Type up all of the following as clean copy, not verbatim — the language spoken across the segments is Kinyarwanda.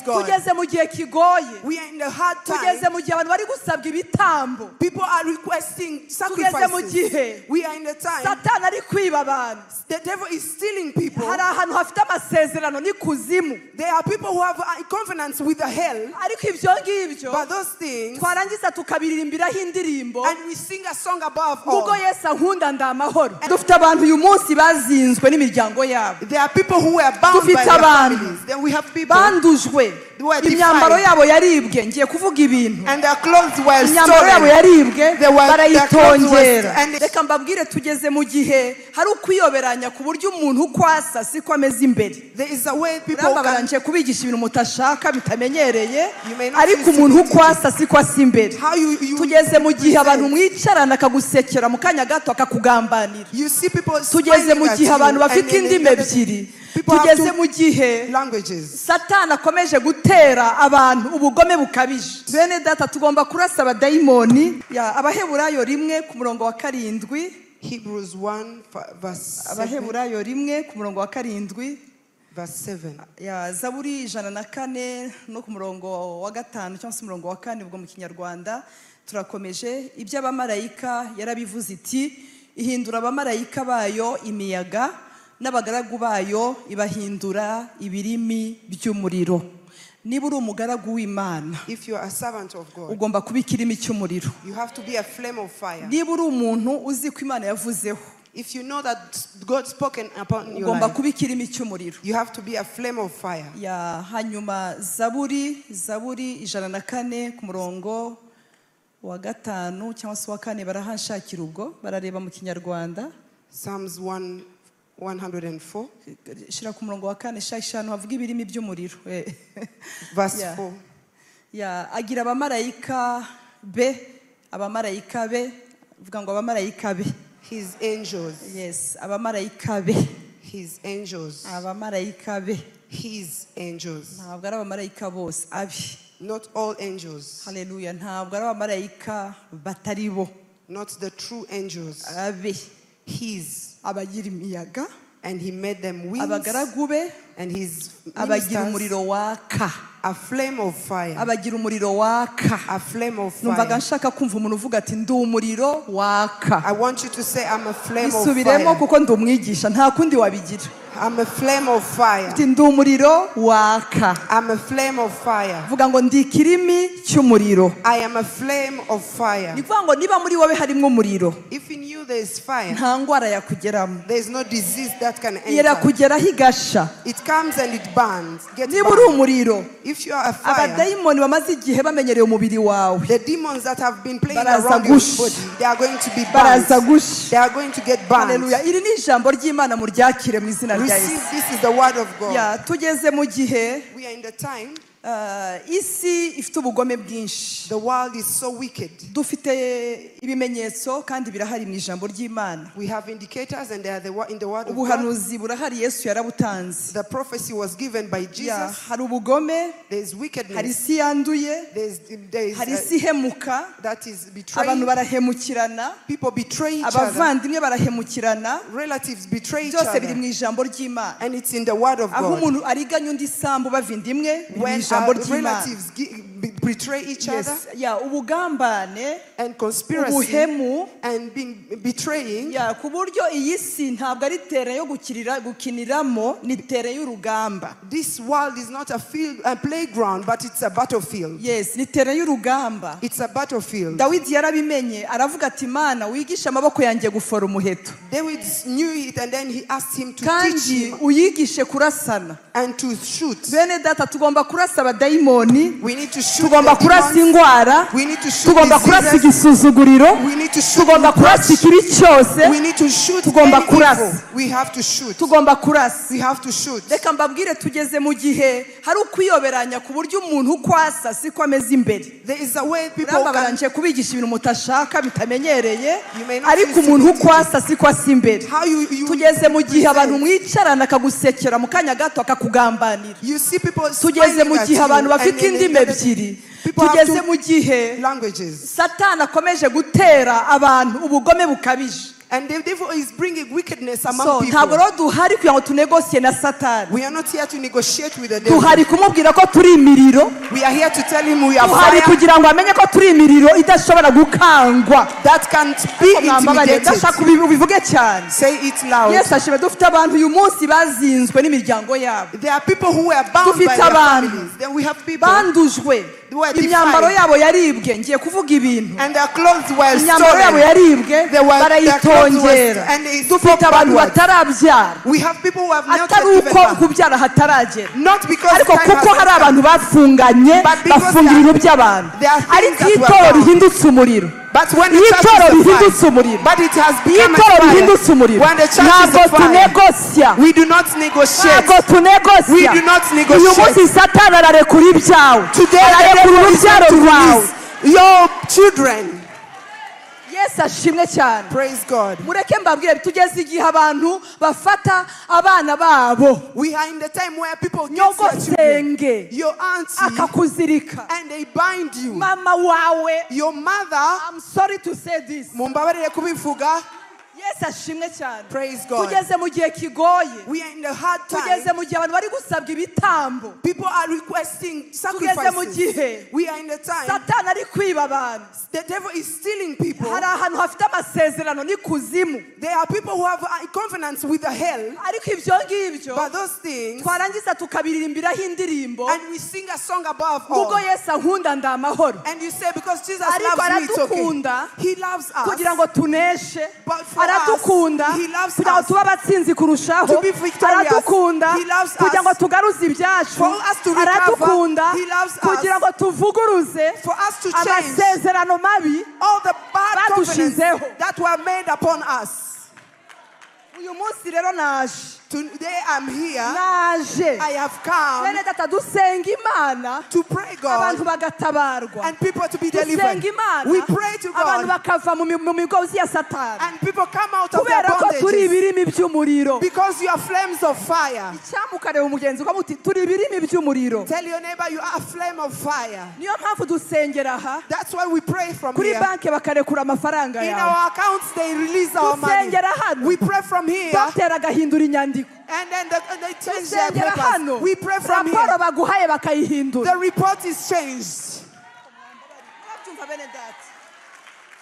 God. Tugeze mu gihe kigoye. We are in a hard time. Tugeze mu gihe abantu bari gusabwa ibitambo. People are requesting Tugeze mu sacrifices. gihe We are in a time Satani ari kwiba abantu. The devil is stealing people. Hari ahantu hafite amasezerano n'ikuzimu. There are people who have covenants with the hell. Ariko ibyo ngibyo But those things, twarangiza tukabiririmbiraho indirimbo. And we sing a song above Ubwo all. Yesu ankunda ndi amahoro. Dufite abantu uyu munsi bazinzwe n'imiryango yabo. There are people who were bound by Dufite their abantu families. Then we have people bandujwe. Who were Imyambaro defiled. yabo yaribwe. Ngiye kuvuga ibintu. And their clothes were Imyambaro yabo stolen. yaribwe, Their clothes were barayitongera. and Reka mbabwire, tugeze mu gihe hari ukwiyoberanya ku buryo umuntu uko asa siko ameze imbere. There is a way people Urambabara, can nje kubigisha ibintu mutashaka bitamenyereye, You may not ariko use umuntu it. uko asa siko asa imbere. How you Tugeze mu gihe abantu present. mwicarana akagusekera mu kanya gato akakugambanira. You see people Tugeze mu smiling at gihe you abantu and bafite then indimi ebyiri. people have Tugeze two mu gihe languages. Satani akomeje gutera abantu ubugome bukabije. Bene data, tugomba kurasa abadayimoni. Ya, Abaheburayo 1 ku murongo wa 7. Hebrews 1 verse 7. Abaheburayo 1 ku murongo wa 7. Verse 7. Ya, Zaburi 104 no ku murongo wa 5 cyangwa se umurongo wa 4 ubwo mu Kinyarwanda. Turakomeje. Iby'abamarayika yarabivuze iti ihindura abamarayika bayo imiyaga n'abagaragu bayo ibahindura ibirimi by'umuriro. Niba uri umugaragu w'Imana, If you are a servant of God, ugomba kuba ikirimi cy'umuriro. you have to be a flame of fire. Niba uri umuntu uzi ko Imana yavuzeho, If you know that God spoken upon your ugomba life, kuba ikirimi cy'umuriro. you have to be a flame of fire. Ya, hanyuma Zaburi 104 ku murongo wa 5 cyangwa se wa 4, barahanshakira ubwo barareba mu Kinyarwanda. Psalms 104. Shira ku murongo wa 4, shaka havuga ibirimi by'umuriro. Verse Yeah. 4. Ya, agira abamarayika be, abamarayika be, vuga ngo abamarayika be. His angels. Yes, abamarayika be. His angels. Abamarayika be. His angels. Ntabwo ari abamarayika bose, abi. Not all angels. Hallelujah. Ntabwo ari abamarayika batari bo. Not the true angels. Abe. His. Abagira imiyaga. And he made them wings. Abagaragu be. And his Abagira ministers, umuriro waka. A flame of fire. Abagira umuriro waka. A flame of Numvaga fire. nshaka kumva umuntu uvuga ati ndi umuriro waka. I want you to say I'm a flame of Isubiremo fire. kuko ndi umwigisha, nta kundi wabigira. I'm a flame of fire. Ati ndi umuriro waka. I'm a flame of fire. Vuga ngo ndi ikirimi cy'umuriro. I am a flame of fire. Ni kuvuga ngo niba muri wowe harimo umuriro, If in you there is fire, nta ndwara yakugeramo. there is no disease that can enter. Irakugeraho igasha. It comes and it burns. Gets Niba uri burned. umuriro, If you are a fire, abadayimoni bamaze igihe bamenyereye umubiri wawe, the demons that have been playing Baraza around your gusha. body, they are going to be burned. Baraza gusha. They are going to get burned. Hallelujah. Iri ni ijambo ry'Imana, muryakire mu izina rya Receive, Yesu. this is the word of God. Ya, tugeze mu gihe, We are in the time. Isi ifite ubugome bwinshi. The world is so wicked. Dufite ibimenyetso kandi birahari mu ijambo ry'Imana. We have indicators and they are in the word of God. Ubuhanuzi burahari, Yesu yarabutanze. The prophecy was given by Ya, Jesus. hari ubugome, There is wickedness. hari isi yanduye, There is, hari isi ihemuka, that is betraying. abantu barahemukirana, People betray each other. abavandimwe barahemukirana. Relatives betray each Byose biri other. mu ijambo ry'Imana. And it's in the word of Aho God. umuntu ariganya undi sambu bava inda imwe, biri mu When ijambo our ry'Imana. relatives betray each Yes. other Ya, ubugambane, and conspiracy ubuhemu, and being betraying. Ya, ku buryo iyi si ntabwo ari tere yo gukiniramo, ni tere y'urugamba. This world is not a field, a playground, but it's a battlefield. Yes, ni tere y'urugamba. It's a battlefield. Dawidi yarabimenye, aravuga ati Mana wigishe amaboko yanjye gufora umuheto. David knew it and then he asked him to teach Kandi him uyigishe kurasana. and to shoot. Bene data, tugomba kurasa abadayimoni. We need to shoot Tugomba the kurasa demons. indwara. We need to shoot Tugomba kurasa diseases. igisuzuguriro. We need to shoot Tugomba kurasa reproach. ikibi cyose. We need to shoot Tugomba any kurasa. evil. We have to shoot. Tugomba kurasa. We have to shoot. Reka mbabwire, tugeze mu gihe hari ukwiyoberanya ku buryo umuntu uko asa siko ameze imbere. There is a way people Urambabara, can nje kubigisha ibintu mutashaka bitamenyereye, You may not ariko use umuntu it. uko asa siko asa imbere. How you Tugeze mu gihe abantu present. mwicarana akagusekera mu kanya gato akakugambanira. You see people Tugeze mu smiling at gihe you abantu and bafite then indimi ebyiri. People have Tugeze two mu gihe languages. Satani akomeje gutera abantu ubugome bukabije. And the devil is bringing wickedness among So ntabwo people. Rero duhari kugira ngo tunegosiye na Satani. We are not here to negotiate with the devil. Duhari kumubwira ko turi imiriro. We are here to tell him we are Duhari fire kugira ngo amenye ko turi imiriro idashobora gukangwa. That can't be Mwambabarire, intimidated. Ndashaka ubivuge cyane. Say it loud. Yesu ashimwe, dufite abantu uyu munsi bazinzwe n'imiryango yabo. There are people who were bound by Dufite their abantu families. Then we have people bandujwe, who were imyambaro defiled. Yabo yaribwe. Ngiye kuvuga ibintu. And their clothes were Imyambaro yabo stolen. yaribwe, Their clothes were barayitongera. And they Dufite spoke abantu bad words. batarabyara, We have people who have not atari yet given uko birth. kubyara hataragera, Not because ariko time kuko has hari not come. abantu bafunganye, But because bafunga ibintu by'abantu. There are things Ariko that iyo were itorero found. rihindutse umuriro, But when the iyo church itorero is a rihindutse fire, umuriro, but it has iyo become itorero a fire. rihindutse umuriro, When the church is ntabwo a fire, tunegosya. We do not negotiate. Ntabwo tunegosya. We do not Uyu negotiate. munsi Satani ararekura ibyawe, Today, the ararekura devil is urubyaro going to rwawe. release your children. Yesu ashimwe cyane. Praise God. Mureke mbabwire, tugeze igihe abantu bafata abana babo, We are in the time where people get their children, nyogosenge your auntie, akakuzirika, and they bind you. Mama wawe. Your mother, I'm sorry to say this. Mumbabarire kubivuga. Yesu ashimwe cyane. Praise God. Tugeze mu gihe kigoye. We are in the hard time. Tugeze mu gihe abantu bari gusabwa ibitambo. People are requesting Tugeze mu sacrifices. Gihe We are in the time. Satani ari kwiba abantu. The devil is stealing people. Hari ahantu hafite amasezerano n'ikuzimu. There are people who have covenants with the hell. Ariko ibyo ngibyo But those things, twarangiza tukabiririmbiraho indirimbo, and we sing a song above ubwo all. Yesu ankunda ndi amahoro. And you say, because Jesus Ariko loves me, it's okay. aradukunda He loves us. kugira ngo tuneshe. But for Aradukunda us, he loves kugira ngo us tube abatsinzi kurushaho. to be victorious. Aradukunda He loves kugira ngo us tugaruze ibyacu. for us to recover. Aradukunda He loves us kugira ngo tuvuguruze for us to change amasezerano mabi all the bad covenants badushizeho. That were made upon us. Uyu munsi rero naje. Today I'm here. Naje. I have come Bene data, dusenga Imana, to pray God abantu bagatabarwa. And people to be delivered. Dusenga Imana, We pray to abantu God bakava mu mi- mu migozi ya Satani, and people come out of their kubera ko turi bondages ibirimi by'umuriro. Because you are flames of fire. Icyamukareba umugenzi ukamuti turi ibirimi by'umuriro. Tell your neighbor you are a flame of fire. Niyo mpamvu dusengera aha, That's why we pray from kuri here. Banki bakarekura amafaranga In yawe. Our accounts, they release our money. Dusengera hano, We pray from here dogiteri agahindura inyandiko. And then they change their Dusengera papers. hano, We pray from raporo here. Baguhaye bakayihindura. The report is changed. Murabyumva bene data,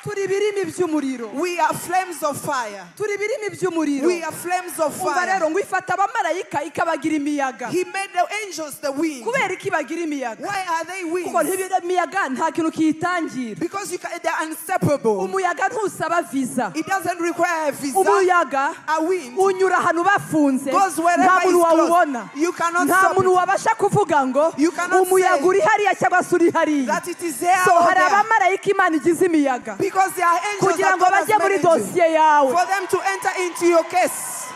turi ibirimi by'umuriro. We are flames of fire. Turi ibirimi by'umuriro. We are flames of Umva fire. rero ngo ifata abamarayika ikabagira imiyaga. He made the angels the wind. Kubera ko ibagira imiyaga, Why are they kuko winds? imiyaga nta kintu kiyitangira. Because they are inseparable. Umuyaga ntusaba visa. It doesn't require a visa. Umuyaga A wind unyura ahantu bafunze, goes wherever nta muntu it's closed. wawubona. You cannot Nta stop muntu it. wabasha kuvuga ngo You cannot umuyaga say uri hariya cyangwa se uri hariya. that it is there So or hari there. abamarayika Imana igize imiyaga Because there are angels kugira that ngo God has bajye muri made into. dosiye yawe. For them to enter into your case.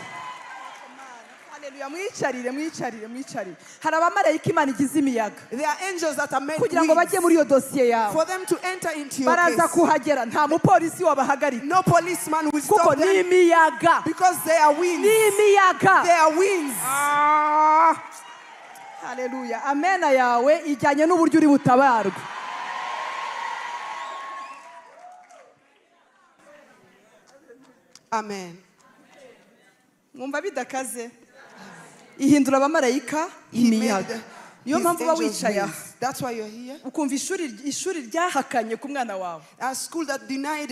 Haleluya, mwicarire, mwicarire, mwicarire. Hari abamarayika Imana igize imiyaga There are angels that are made kugira ngo bajye winds muri iyo dosiye yawe. for them to enter into your Baraza case. kuhagera, nta mupolisi wabahagarika, No policeman will kuko stop ni them imiyaga. Because they are winds. Ni imiyaga. They are winds. Ah. Haleluya, amena yawe ijyanye n'uburyo uri butabarwe. Amen. Mwumva bidakaze? Ihindura abamarayika He made imiyaga. Niyo his mpamvu uba angels wicaye aha, winds. That's why you're here. Ukumva ishuri ishuri ryahakanye ku mwana wawe A school that denied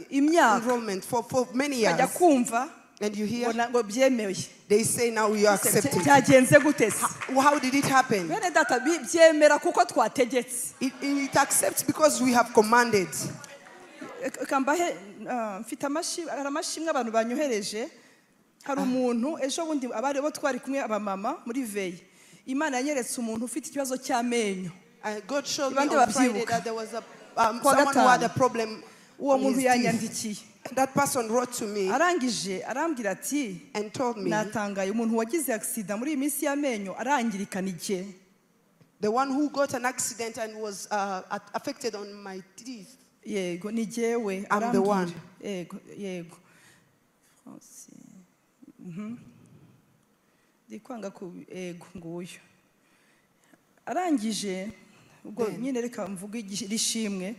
imyaka, enrollment for many ukajya years. Kumva And you hear, ngo na- ngo byemeye. They say now you are accepted. Byagenze gute se? How did it happen? Bene data, byemera kuko twategetse. It accepts because we have commanded. Reka mbahe, ah, mfite hari amashimwe abantu banyohereje. Hari umuntu ejo bundi abari bo twari kumwe, abamama muri veille, Imana yanyeretse umuntu ufite ikibazo cy'amenyo. God showed me Bande on Friday babyibuka. That there was a, Kuwa someone who had gatanu. A problem Uwo on muntu his teeth. yanyandikiye. And that person wrote to me Arangije arambwira ati and told me natangaye, umuntu wagize accident muri iyi minsi y'amenyo arangirikana igihe. The one who got an accident and was affected on my teeth. Yego, ni jyewe. I'm the Arambwira. One. Yego, yego. Francis. Ndi kwanga ku yego nguyu. Arangije ubwo Then. Nyine reka mvuge rishimwe.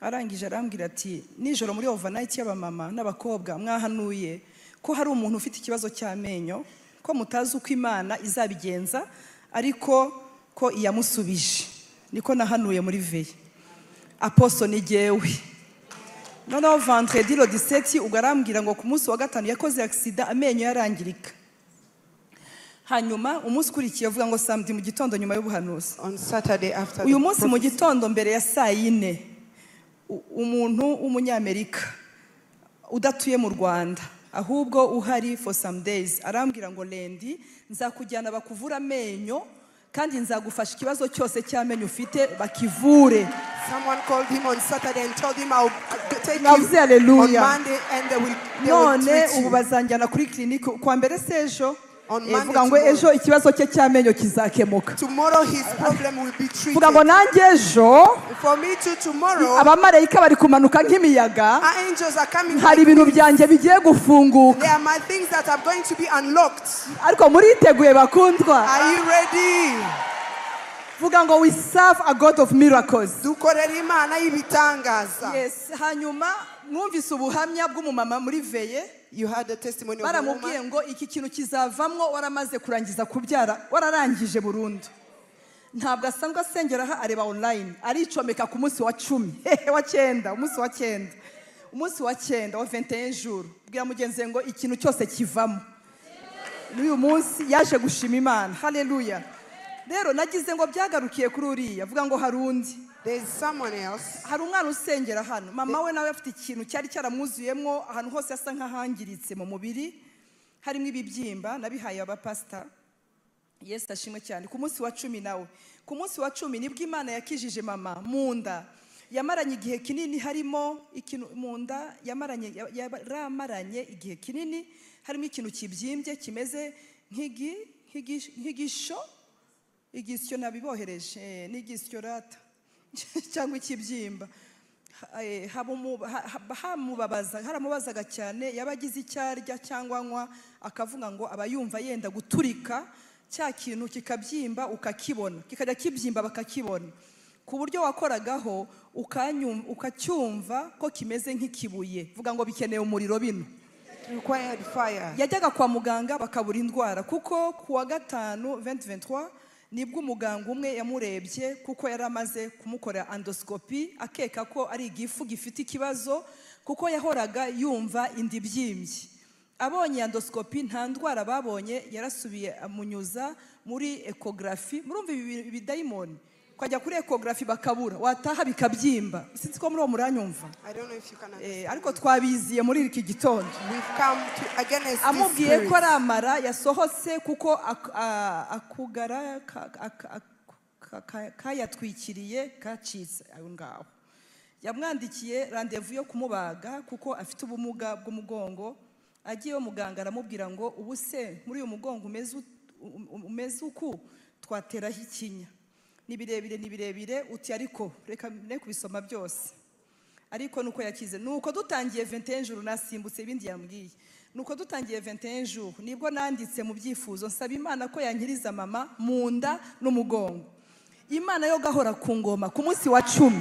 Arangije arambwira ati nijoro muri overnight y'abamama n'abakobwa mwahanuye ko hari umuntu ufite ikibazo cy'amenyo, ko mutazi uko Imana izabigenza, ariko ko iyamusubije. Niko nahanuye muri veille. Apostle ni jyewe. Noneho vendredi le 17 ubwo arambwira ngo ku munsi wa gatanu yakoze accident amenyo yarangirika. Hanyuma umunsi ukurikiye avuga ngo samedi mu gitondo nyuma y'ubuhanuzi. On Saturday after Uyu the munsi mu prophecy. gitondo mbere ya saa yine umuntu w'umunyamerika udatuye mu Rwanda ahubwo uhari for some days arambwira ngo lundi nzakujyana bakuvura amenyo kandi nzagufasha ikibazo cyose cy'amenyo ufite bakivure. Someone called him on Saturday and told him, "I'll take you Navuze on haleluya. Monday and they will None treat ubu you." bazanjyana kuri clinique kwa mbere sejo. On Monday Vuga ngo tomorrow. ejo ikibazo cye cy'amenyo kizakemuka. Tomorrow his problem will be treated. Vuga ngo nanjye ejo For me too, tomorrow, abamarayika bari kumanuka nk'imiyaga, our angels are coming hari like ibintu winds. byanjye bigiye gufunguka. There are my things that are going to be unlocked. Ariko muriteguye bakundwa? Are you ready? Vuga ngo we serve a God of miracles. Dukorera Imana y'ibitangaza. Yes, hanyuma mwumvise ubuhamya bw'umumama muri veille. You heard the testimony of a Baramubwiye woman. ngo iki kintu kizavamwo waramaze kurangiza kubyara, wararangije burundu. Ntabwo asanzwe asengera aha, areba online, aricomeka ku munsi wa 10 wa cyenda, umunsi wa cyenda, umunsi wa cyenda wa 21 jours. Bwira mugenzi we ngo ikintu cyose kivamo. N'uyu munsi yaje gushima Imana. Haleluya. Rero nagize ngo byagarukiye kuri uriya, avuga ngo hari undi. There is someone else. Hari umwana usengera hano, mama we nawe afite ikintu cyari cyaramwuzuyemo, ahantu hose asa nk'ahangiritse mu mubiri, harimo ibibyimba, nabihaye abapasita. Yesu ashimwe cyane. Ku munsi wa 10 nawe, ku munsi wa 10 nibwo Imana yakijije mama mu nda. Yamaranye igihe kinini harimo ikintu mu nda, yaramaranye igihe kinini harimo ikintu kibyimbye kimeze nk'igisho, igisyo nabibohereje, n'igisyo rata cyangwa ikibyimba. Hamubabaza, haramubazaga cyane, yaba agize icyo arya cyangwa anywa akavuga ngo aba yumva yenda guturika, cya kintu kikabyimba ukakibona, kikajya kibyimba bakakibona, ku buryo wakoragaho ukacyumva ko kimeze nk'ikibuye. Vuga ngo bikeneye umuriro bino. Required fire. Yajyaga kwa muganga bakabura indwara, kuko ku wa gatanu 2023 nibwo umuganga umwe yamurebye, kuko yari amaze kumukorera endoscopy akeka ko ari igifu gifite ikibazo, kuko yahoraga yumva inda ibyimbye. Abonye endoscopy nta ndwara babonye, yarasubiye amunyuza muri ecography. Murumva ibi bidayimoni, ukajya kuri ecography bakabura, wataha bikabyimba. Sinzi ko muri uwo muranyumva. I don't know if you can understand. Ariko twabiziye muri iki gitondo. We've come to against this Amubwiye ko spirit. ari amara yasohotse kuko akugara kayatwikiriye kacitse aho ngaho. Yamwandikiye rendez-vous yo kumubaga kuko afite ubumuga bw'umugongo. Agiyeyo muganga aramubwira ngo ubu se muri uyu mugongo umeze uku twateraho ikinya. Ni birebire, ni birebire, uti ariko reka ne kubisoma byose. Ariko nuko yakize. Nuko dutangiye 21 jours, nasimbutse ibindi yambwiye. Nuko dutangiye 21 jours nibwo nanditse mu byifuzo nsaba Imana ko yankiriza mama mu nda n'umugongo. Imana yo gahora ku ngoma ku munsi wa 10.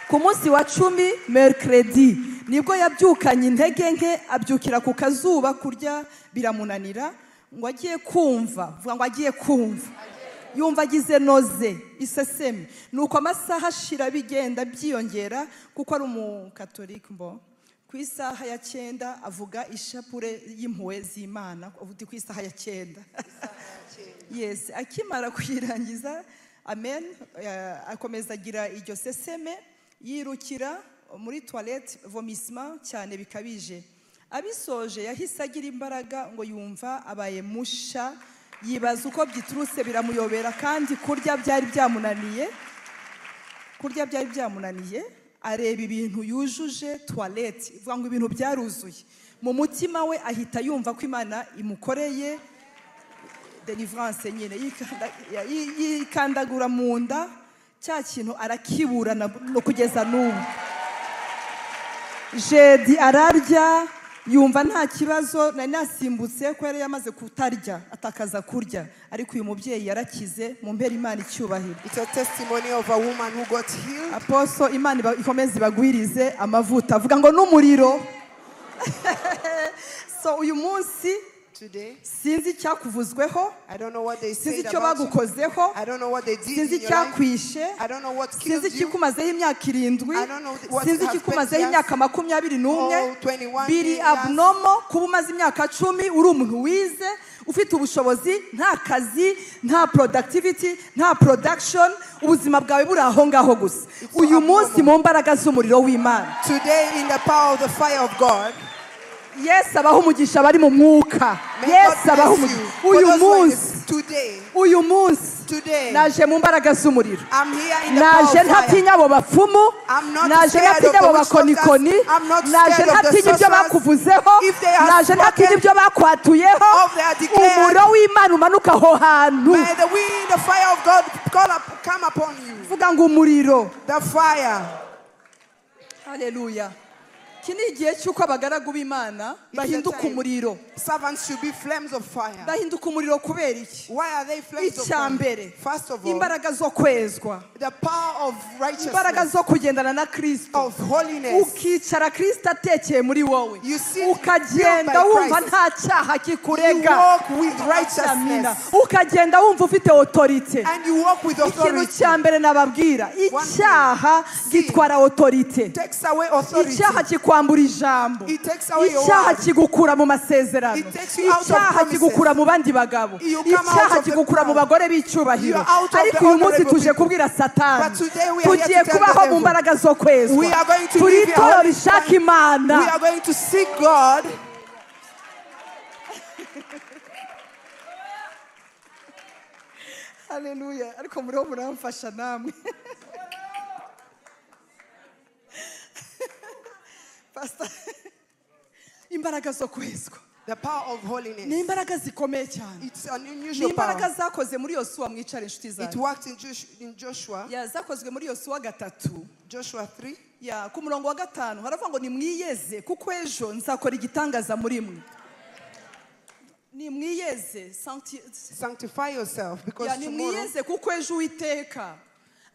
Ku munsi wa 10 mercredi nibwo yabyukanye intege nke, abyukira ku kazuba kurya biramunanira, ngo agiye kumva, vuga ngo agiye kumva. Yumva agize nausée iseseme. Nuko amasaha ashira bigenda byiyongera, kuko ari umukatolike mbo. Ku isaha ya 9 avuga ishapure y'impuhwe z'Imana, uti ku isaha ya 9. Yes, akimara kuyirangiza, amen, akomeza agira iryo seseme, yirukira muri toilette, vomissement cyane bikabije. Abisoje yahise agira imbaraga ngo yumva abaye musha, yibaza uko byiturutse biramuyobera, kandi kurya byari byamunaniye. Kurya byari byamunaniye, areba ibintu yujuje toilette, ivuga ngo ibintu byaruzuye. Mu mutima we ahita yumva ko Imana imukoreye deliverance nyine, yikandagura mu nda, cya kintu arakibura no kugeza n'ubu. Jeudi ararya, Yumva nta kibazo, nari nasimbutse ko yari yamaze kutarya, atakaza kurya. Ariko uyu mubyeyi yarakize, mumpere Imana icyubahiro. It's a testimony of a woman who got healed. Apostle, Imana ikomeze ibagwirize amavuta. Avuga ngo n'umuriro. So uyu munsi today, sinzi icyakuvuzweho, I don't know what they sinzi said icyo about you. bagukozeho, I don't know what they did sinzi in your life. icyakwishye, I don't know what killed sinzi you. ikikumazeho imyaka 7, I don't know what sinzi has ikikumazeho been imyaka 21, Oh, 21 biri years. abnormal kuba umaze imyaka 10 uri umuntu wize, ufite ubushobozi, nta kazi, nta productivity, nta production, ubuzima bwawe buri aho ngaho gusa. It's so Uyu munsi abnormal. mu mbaraga z'umuriro w'Imana. Today in the power of the fire of God. Yes, abaho umugisha bari mu mwuka. May Yes, God abaho bless umugisha. you. For Uyu those who are in munsi, today, uyu munsi today, naje mu mbaraga z'umuriro. I'm here in the power Naje of fire. ntatinya abo bapfumu, I'm not naje scared of ntatinya the abo witch bakonikoni, doctors. I'm not naje scared of the ntatinya ibyo sorcerers. bakuvuzeho, If they have naje ntatinya spoken, ibyo bakwatuyeho. If they are declared, Umuriro w'Imana umanuka aho hantu. May the wind, the fire of God come upon you. Vuga ngo umuriro. The fire. Hallelujah. Iki ni igihe cy'uko abagaragu b'Imana bahinduka umuriro. Servants should be flames of fire. Bahinduka umuriro kubera iki? Why are they flames of Icya fire? mbere, First of all, imbaraga zo kwezwa, the power of imbaraga righteousness, zo kugendana na Kristo, of holiness. ukicara Kristo atekeye muri wowe, You sit ukagenda built by wumva Christ. nta cyaha You kikurega, walk with Amina. righteousness. Ukagenda wumva ufite autorite. And you walk with Ikintu authority. cya mbere nababwira, icyaha Sin gitwara autorite. Takes away authority. Icyaha kikwambura ijambo. It takes away your Icyaha word. kigukura mu masezerano. It takes you out of Icyaha promises. kigukura mu bandi bagabo. You come out Icyaha of the kigukura mu crowd. bagore b'icyubahiro. You are out of Ariko the uyu munsi honorable tuje people. kubwira Satani, But today we are here tugiye to tell the kubaho mu devil. mbaraga zo kwezwa. We are going to Turi live a itorero holy rishaka life. Imana. We are going to seek God. Hallelujah. Ariko muriho muramfasha namwe. Pastor, imbaraga zo kwezwa The power of holiness. ni imbaraga zikomeye cyane. It's an Ni unusual imbaraga power. zakoze muri Yosuwa, mwicare inshuti It zanjye. worked in Joshua. Ya, zakozwe muri Yosuwa 3. Joshua 3. Ya, ku murongo wa 5 haravuga ngo nimwiyeze kuko ejo nzakora igitangaza muri mwe. Nimwiyeze, Sanctify yourself because ya, tomorrow nimwiyeze kuko ejo Uwiteka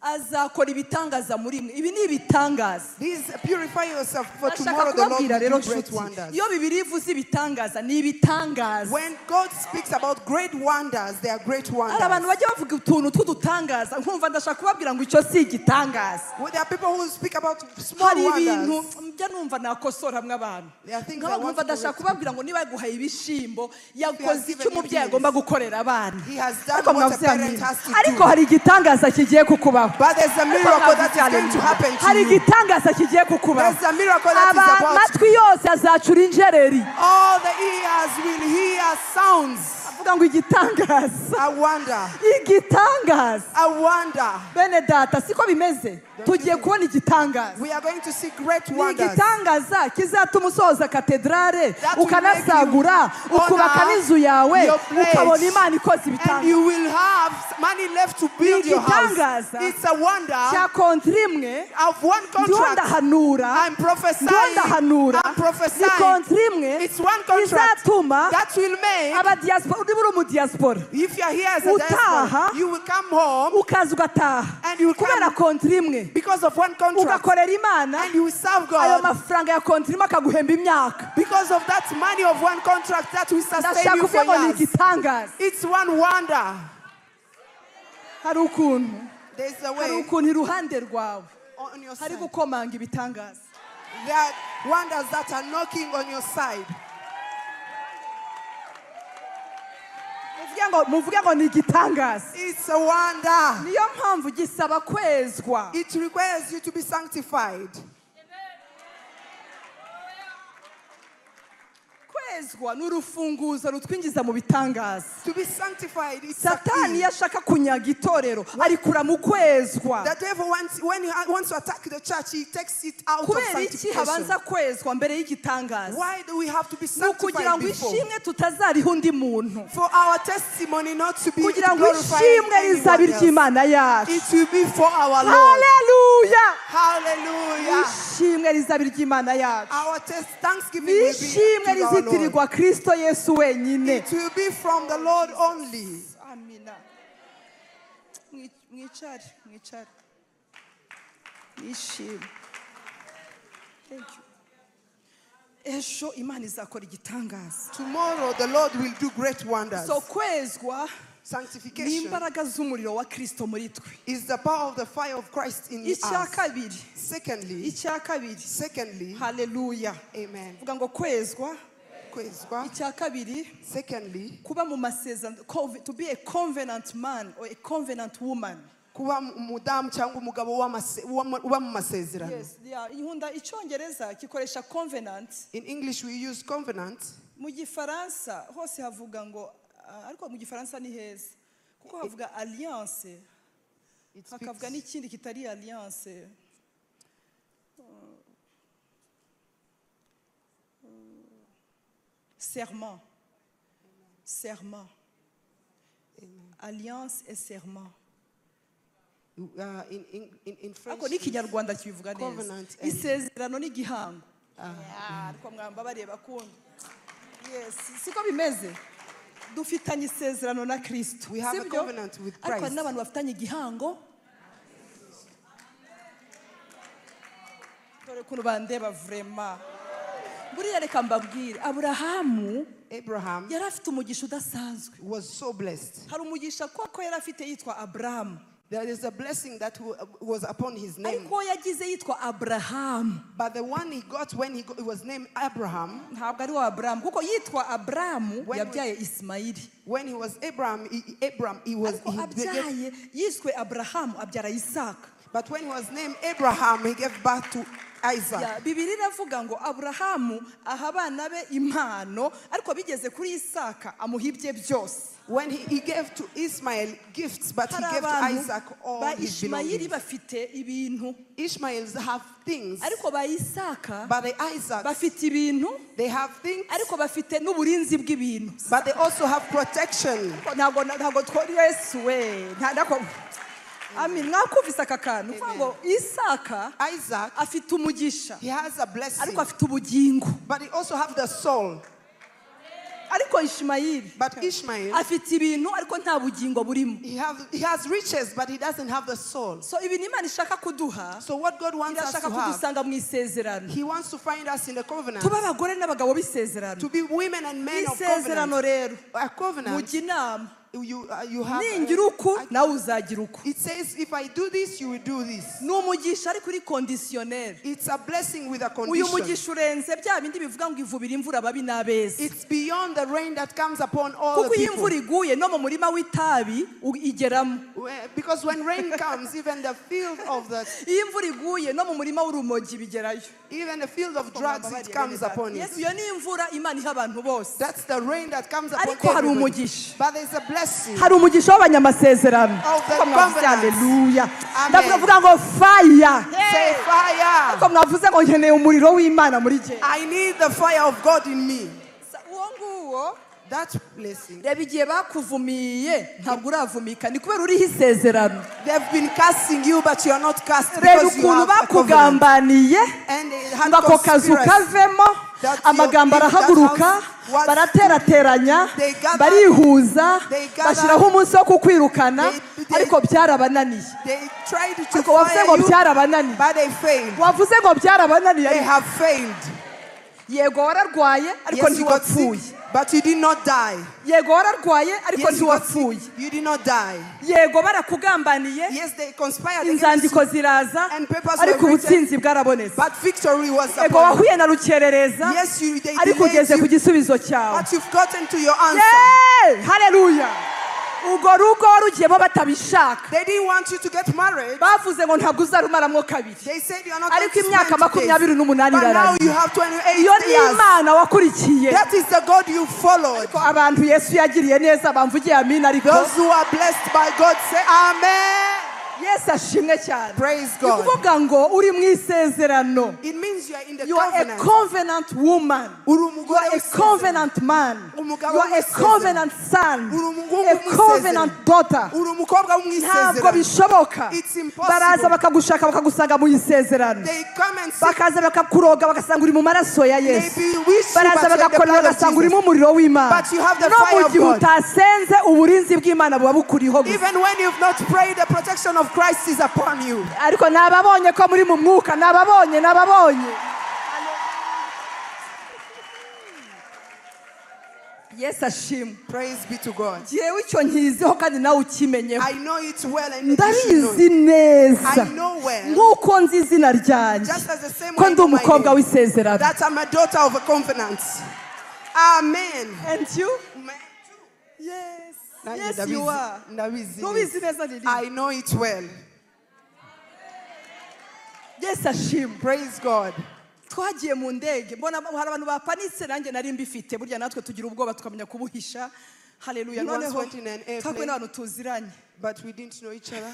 azakora ibitangaza muri mwe. Ibi ni ibitangaza. These purify yourself for Ndashaka tomorrow the Lord kubabwira will rero do great nshuti, wonders. iyo Bibiliya ivuze ibitangaza ni ibitangaza. When God speaks about great wonders, they are great Hari abantu wonders. bajya bavuga utuntu tw'udutangaza, nkumva ndashaka kubabwira ngo icyo si igitangaza. Well, there are people who speak about small Hari ibintu wonders. njya numva nakosora hamwe abantu. There are things Nkaba I want nkumva to ndashaka correct. kubabwira ngo niba yaguhaye ibishimbo, yakoze given icyo you umubyeyi beans. agomba gukorera abana. He has done Ariko what a mwavuze parent amina. has to do. Ariko hari igitangaza kigiye kukubaho. But there's a miracle that is going to happen to Hari you. igitangaza kigiye kukubaho. There's a miracle that is about. Amatwi yose azacura injereri. All the ears will hear sounds. Avuga ngo igitangaza. I wonder. Igitangaza. I wonder. Bene data, siko bimeze. Tugiye kubona igitangaza. We are going to see great Ni wonders. igitangaza kizatuma usoza katedrale, That will ukanasagura, make you ukubaka honor n'inzu yawe, your pledge. ukabona Imana ikoze And ibitangaza. you will have money left to build your house. Igitangaza It's a wonder cya kontra imwe, of one ndiho contract. ndahanura, I'm ndiho prophesying. ndahanura, I'm ni prophesying. kontra imwe It's one contract izatuma that will make, abadiaspora, niba uri umudiaspora, if you are here as a utaha, diaspora, you will come home ukaza ugataha and you will kubera come kontra imwe, because of one contract ugakorera Imana, and you will serve ayo God mafaranga ya kontra imwe akaguhemba imyaka. because of that money of one contract that will sustain Ndashaka you for kuvuga ngo ni years. igitangaza. It's one wonder. Hari ukuntu, There's a hari way ukuntu iruhande rwawe on your hari side. gukomanga ibitangaza. There are wonders that are knocking on your side. Muvuge ngo ni igitangaza. It's a wonder. Niyo mpamvu gisaba kwezwa. It requires you to be sanctified. Kwezwa ni urufunguzo rutwinjiza mu bitangaza. To be sanctified, it's a Satani key. iyo ashaka kunyaga itorero arikura mu kwezwa. The devil wants, when he wants to attack the church, he takes it out of Kubera iki sanctification. habanza kwezwa mbere y'igitangaza? Why do we have to be Ni ukugira sanctified ngo before? ishimwe tutazariha undi muntu. For our testimony not to be Kugira ngo glorified ishimwe rizabe anyone else. iry'Imana yacu. It will be for our Lord. Hallelujah. Haleluya. Hallelujah. Ishimwe rizaba iry'Imana yacu. Our thanksgiving will be Ishimwe to our Lord. rizitirirwa Kristo Yesu wenyine. It will be from the Lord only. Amina. Mwicare, mwicare. Ishimwe. Thank you. Ejo Imana izakora igitangaza. Tomorrow the Lord will do great wonders. So kwezwa ni Sanctification imbaraga z'umuriro wa Kristo muri twe. is the power of the fire of Christ in Icya us. kabiri, Secondly, icya kabiri. secondly, Haleluya. amen. Vuga ngo kwezwa. Kwezwa. Icya kabiri, Secondly, kuba mu masezerano, to be a covenant man or a covenant woman. Kuba umudamu cyangwa umugabo uba mu masezerano. Yes, yeah, inkunda icyongereza gikoresha covenant. In English we use covenant. Mu gifaransa hose havuga ngo, ariko mu gifaransa ni heza kuko havuga alliance, It hakavuga speaks n'ikindi kitari alliance. Serment. Serment. Amen. Alliance et serment. In French, Ariko n'ikinyarwanda kibivuga neza. Covenant and Isezerano n'igihango. Ariko mwamba bareba kundi. Yes, siko bimeze. Dufitanye isezerano na Kristo. We have a Sibyo? covenant with Ariko hari Christ. n'abantu bafitanye igihango. Dore ukuntu bandeba vraiment. Buriya reka mbabwire, Aburahamu Abraham yari afite umugisha udasanzwe. was so blessed. Hari umugisha koko yari afite yitwa Abrahamu. There is a blessing that was upon his name. Ariko yagize yitwa Abrahamu. But the one he got when he was named Abraham, Ntabwo ari wa Abrahamu, kuko yitwa Abrahamu When yabyaye Ismaili. When he was Abraham, Abraham, he was, Ariko he abyaye, gave, yiswe Abrahamu abyara Isaka. But when he was named Abraham, he gave birth to Isaac. Ya, Bibiliya iravuga ngo Abrahamu aha abana be impano, ariko bigeze kuri Isaka amuha ibye byose. When he gave to Ishmael gifts, but he Hari gave to abantu Isaac all ba his Ishmayeli belongings. bafite ibintu, Ishmaels have things, ariko ba Isaka but the Isaacs, bafite ibintu, they have things, ariko bafite n'uburinzi bw'ibintu. but they also have protection. Ntabwo, ntabwo twari Yesu we. Ntabwo. Amin, mwakumvise aka kantu. Kuvuga ngo Isaka Isaac, afite umugisha, he has a blessing, ariko afite ubugingo. but he also have the soul. Ariko Ishmayeli But Ishmael, afite ibintu ariko nta bugingo burimo. he has riches, but he doesn't have the soul. So ibintu Imana ishaka kuduha, So what God wants us irashaka to have, kudusanga mu isezerano. he wants to find us in the covenant. Tuba abagore n'abagabo b'isezerano. To be women and men of Isezerano covenant. rero, A covenant, mujya inama. you have, Ningira uku, nawe uzagira uku. It says, if I do this, you will do this. Ni umugisha ariko uri conditionnel. It's a blessing with a Uyu condition. mugisha urenze bya bindi bivuga ngo ivubira imvura ababi n'abeza. It's beyond the rain that comes upon all Kuko the iyo people. imvura iguye no mu murima w'itabi igeramo. Because when rain comes, even the field of the, Iyo imvura iguye no mu murima w'urumogi bigerayo. even the field of drugs, it comes upon it. Yes, iyo ni imvura Imana iha abantu bose. That's the rain that comes upon Ariko hari everybody. umugisha. But there's a blessing. Hari umugisha w'abanyamasezerano. Of the Ariko mwavuze covenant. haleluya. Amen. Ndavuga ngo fire. Say fire. Ariko mwavuze ngo nkeneye umuriro w'Imana muri jye. I need the fire of God in me. Uwo nguwo, That blessing. reba igihe bakuvumiye ntabwo uravumika, ni kubera uriho isezerano. They've been cursing you, but you are not cursed Reba because you ukuntu have a covenant. bakugambaniye And they had ngo ako kazu conspiracy. kavemo, That amagambo your- that arahaguruka, house was- baraterateranya, They gathered- barihuza, they gathered- bashyiraho umunsi wo kukwirukana, ariko byarabananiye. They tried to Ariko wavuze fire ngo you, byarabananiye. but they failed. Wavuze ngo byarabananiye. They have failed. Yego wararwaye ariko Yes, you got sick, ntiwapfuye. but you did not die. Yego wararwaye ariko Yes, you got sick, ntiwapfuye. you did not die. Yego barakugambaniye, Yes, they conspired against inzandiko you, ziraza, and papers were ariko written, ubutsinzi bwarabonetse. but victory was Yego upon you. wahuye na rukerereza, Yes, they ariko delayed ugeze ku you, gisubizo cyawe. but you've gotten to your answer. Yeee! Haleluya! Urwo rugo warugiyemo batabishaka. They didn't want you to get married. Bavuze ngo ntabwo uzarumaramo kabiri. They said you are not going Ariko to spend imyaka 2 days. 28 But now irarangiye. you have 28 Iyo ni years. Imana wakurikiye. That is the God you followed. Ariko abantu Yesu yagiriye neza bamvugiye amina ariko. Those who are blessed by God say amen. Yesu ashimwe cyane. Praise Ni God. ukuvuga ngo uri mu isezerano. It means you are in the You are a covenant. covenant woman. Uri You umugore are a w'isezerano. covenant man. Umugabo You are a w'isezerano. covenant son. Uri umuhungu A w'isezerano. covenant daughter. Uri umukobwa Ntabwo w'umwisezerano. bishoboka. It's impossible. Baraza bakagushaka bakagusaga mu isezerano. They come and seek. Bakaza bakakuroga bagasanga uri mu maraso ya They Yesu. bewitch you, Baraza but you're in the bagakora blood of bagasanga Jesus. urimo umuriro w'Imana. But you have the No fire mu of gihe God. utasenze uburinzi bw'Imana buba bukuriho gusa. Even when you've not prayed, the protection of Christ is upon you. Ariko nababonye ko muri mu mwuka, nababonye, nababonye. Yesu ashimwe. Praise be to God. Jyewe icyo nkiziho kandi nawe ukimenyeho. I know it well and you should know Ndabizi it. neza I know well. nk'uko nzi izina ryanjye Just as the same ko way I ndi know my umukobwa name, w'isezerano. that I'm a daughter of a covenant. Amen. And you? Man too. Yes. Nanjye Yes, you ndabizi- are. ndabizi Ntubizi neza. neza Lili. I know it well. Yesu ashimwe. Praise God. Twagiye mu ndege mbona hari abantu bapanitse, nanjye nari mbifite. Burya natwe tugira ubwoba tukamenya kubuhisha. Haleluya. We once Noneho went in an airplane. twahuye n'abantu tuziranye. But we didn't know each other.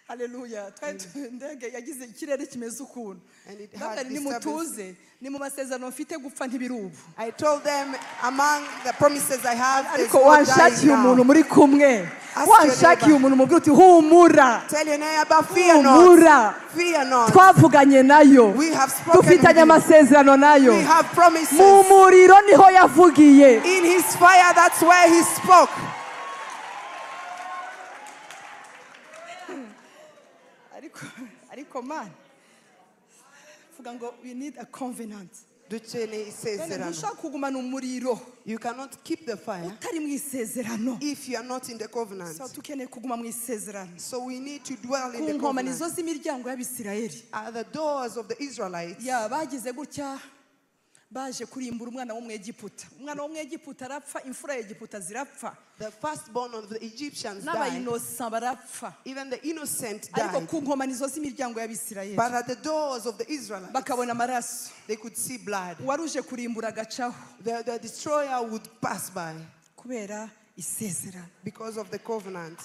Haleluya. Twari indege yagize ikirere kimeze ukuntu. And it had Ndababwira nti nimutuze, ni mu masezerano mfite gupfa ntibiri ubu. I told them, among the promises I have, there's Ariko no dying wanshakiye umuntu now. muri kumwe, Ask your wanshakiye neighbor. umuntu mubwira uti humura, Tell your neighbor, fear not. humura, Fear not. twavuganye nayo, We have spoken dufitanye with you. amasezerano nayo. We have promises. Mu muriro niho yavugiye. In his fire, that's where he spoke. Ariko man, vuga ngo we need a covenant. Dukeneye isezerano. Ntushobora kugumana umuriro You cannot keep the fire utari mu isezerano. if you are not in the covenant. So dukeneye kuguma mu isezerano. So we need to dwell in Ku the nkomanizo covenant. z'imiryango y'Abisirayeli. Are the doors of the Israelites. Ya bagize gutya baje kurimbura umwana w'Umwegiputa. Umwana w'Umwegiputa arapfa, imfura ya Egiputa zirapfa. The firstborn of the Egyptians died. N'abayinosa barapfa. Even the innocent Ariko died. ku nkomanizo z'imiryango y'Abisirayeli But at the doors of the Israelites, bakabona amaraso. they could see blood. Uwari uje kurimbura agacaho The destroyer would pass by kubera isezerano. because of the covenant.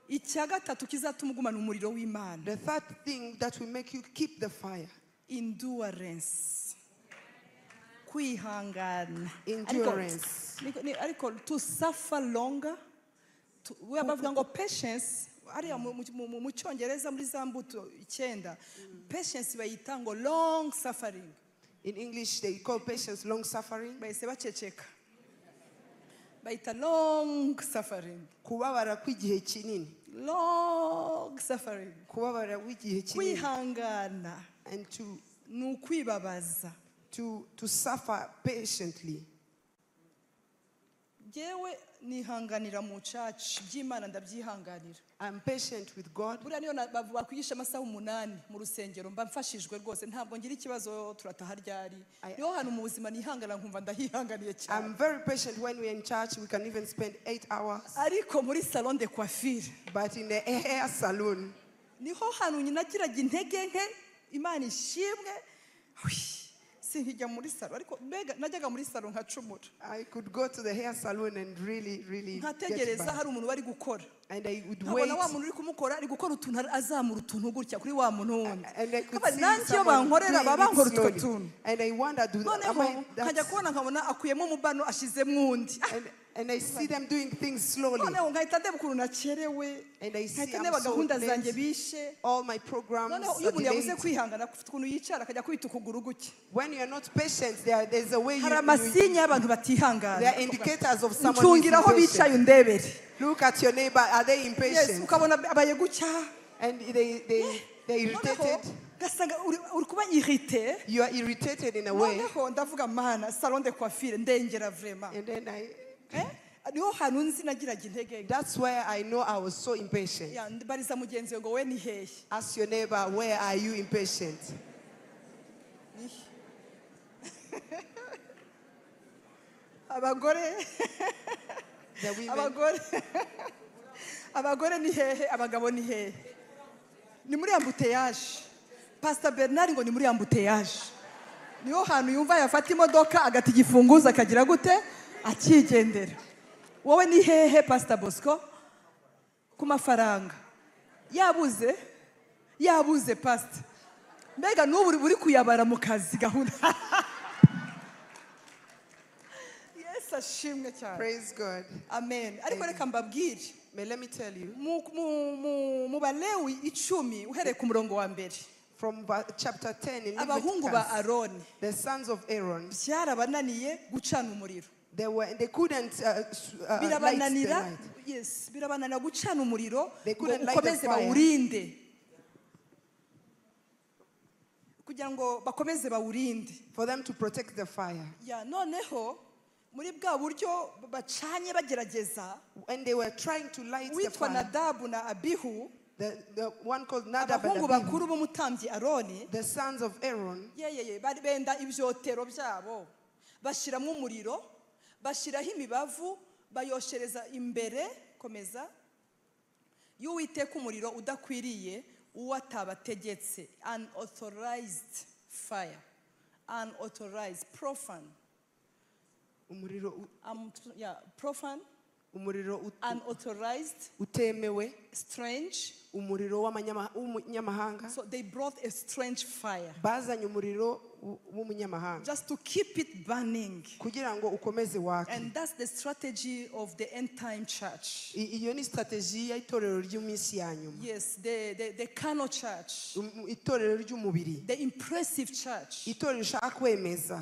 Icya gatatu kizatuma ugumana umuriro w'Imana. The third thing that will make you keep the fire. Endurance. Kwihangana. Endurance. Ariko to suffer longer. Bavuga ngo patience, ariya mu Cyongereza muri za mbuto 9, patience bayita ngo long suffering. In English they call patience long suffering. Bahise baceceka. Bayita long suffering. Kubabara kw'igihe kinini. Long suffering. Kubabara kw'igihe kinini. Kwihangana. And to ni ukwibabaza. To suffer patiently. Jewe nihanganira mu church by'Imana ndabyihanganira. I'm patient with God. Buriya niyo bakwigisha amasaha 8 mu rusengero mba mfashijwe rwose, ntabwo ngira ikibazo turataha ryari. Niho hantu mu buzima nihangana nkumva ndahihanganiye cyane. I'm very patient when we're in church, we can even spend 8 hours. Ariko muri salon de coiffure, but in the hair salon, niho hantu nagiraga intege nke, Imana ishimwe. Sinkijya muri salon, ariko mbega najyaga muri salon nkacumura. I could go to the hair salon and really, really get nkategereza back. hari umuntu bari gukora. And I would wait. Nkabona wa muntu uri kumukora ari gukora utuntu, azamura utuntu gutya kuri wa muntu wundi. And I could Nkaba see nanjye iyo someone bankorera doing baba it bankora utwo slowly. tuntu. And I wonder, do Noneho am I nkajya that's kubona nkabona akuyemo umubano ashizemo undi. And I see them doing things slowly. Noneho nkahita ndeba ukuntu nakerewe. And I see Nkahita I'm ndeba so gahunda late. zanjye bishe. All my programs Noneho iyo are umuntu yabuze delayed. kwihangana afite ukuntu yicara akajya kwita ukuguru gutya. When you are not patient, there's a way Hari you amasinye y'abantu batihangana. There are indicators of someone who is Ncungira aho bicaye impatient. undebere. Look at your neighbor. Are they impatient? Yes, ukabona abaye gutya. And they're irritated. Noneho ugasanga uri kuba irrité. You are irritated in a way. Noneho ndavuga mana salon de coiffure ndengera vraiment. And then I Niho hantu nzi nagiraga intege. That's where I know I was so impatient. Ya, bariza mugenzi ngo we ni hehe? Ask your neighbor, where are you impatient? Abagore. The women. Abagore. Abagore ni hehe? Abagabo ni hehe? Ni muri embouteillage. Pastor Bernard ngo ni muri embouteillage. Niho hantu yumva yafata imodoka agata igifunguzo akagira gute? Akigendera. Wowe ni hehe Pastor Bosco? Ku mafaranga yabuze, yabuze, pastor. Mbega n'ubu uri kuyabara mu kazi gahunda. Yesu ashimwe cyane. Praise God. Amen. Ariko reka mbabwire, But let me tell you, mu Balewi 10, uhereye ku murongo wa mbere, from chapter 10 in abahungu ba Leviticus, Aroni the sons of Aaron, byarabananiye gucana umuriro. they couldn't light the Birabananira. light. Yes, birabananira gucana umuriro They ngo couldn't light the ukomeze fire. bawurinde, kugira ngo bakomeze bawurinde. For them to protect the fire. Ya, noneho muri bwa buryo bacanye bagerageza, When they were trying to light the witwa fire, Nadabu na Abihu, the one called Nadab and abahungu Abihu, bakuru b'umutambyi Aroni, the sons of Aaron, yeyeye, bari benda ibyotero byabo, bashyiramo umuriro, bashyiraho imibavu, bayoshereza imbere, komeza, y'Uwiteka umuriro udakwiriye, uwo atabategetse. Unauthorized fire, unauthorized, profane. Umuriro Yeah, profane, umuriro unauthorized, utemewe, strange. Umuriro w'umunyamahanga. So they brought a strange fire Bazanye umuriro w'umunyamahanga just to keep it burning. Kugira ngo ukomeze wake. And that's the strategy of the end time church. Iyo ni strategy y'itorero ry'iminsi ya nyuma. Yes, the carnal church, Itorero ry'umubiri, the impressive church. Itorero rishaka kwemeza.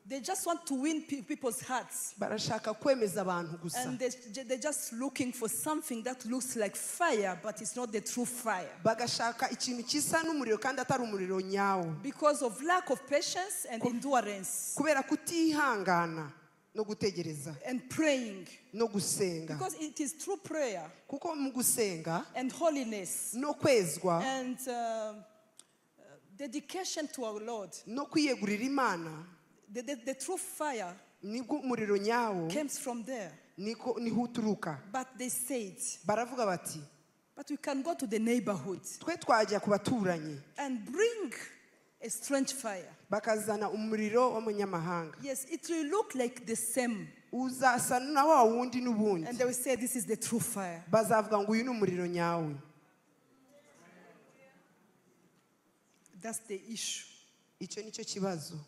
They just want to win people's hearts. Barashaka kwemeza abantu gusa. And they're just looking for something that looks like fire, but it's not the true fire. Bagashaka ikintu gisa n'umuriro kandi atari umuriro nyawo. Because of lack of patience and endurance Kubera kutihangana no gutegereza and praying. No gusenga. Because it is through prayer Kuko mu gusenga and holiness no kwezwa and dedication to our Lord, no kwiyegurira Imana, the true fire nibwo umuriro nyawo comes from there. Niko niho uturuka. But they said, Baravuga bati, but we can go to the neighborhood twe twajya ku baturanyi and bring a strange fire. Bakazana umuriro w'umunyamahanga. Yes, it will look like the same. Uzasa na wa wundi n'ubundi. And they will say, this is the true fire. Bazavuga ngo uyu ni umuriro nyawe. That's the issue. Icyo nicyo kibazo.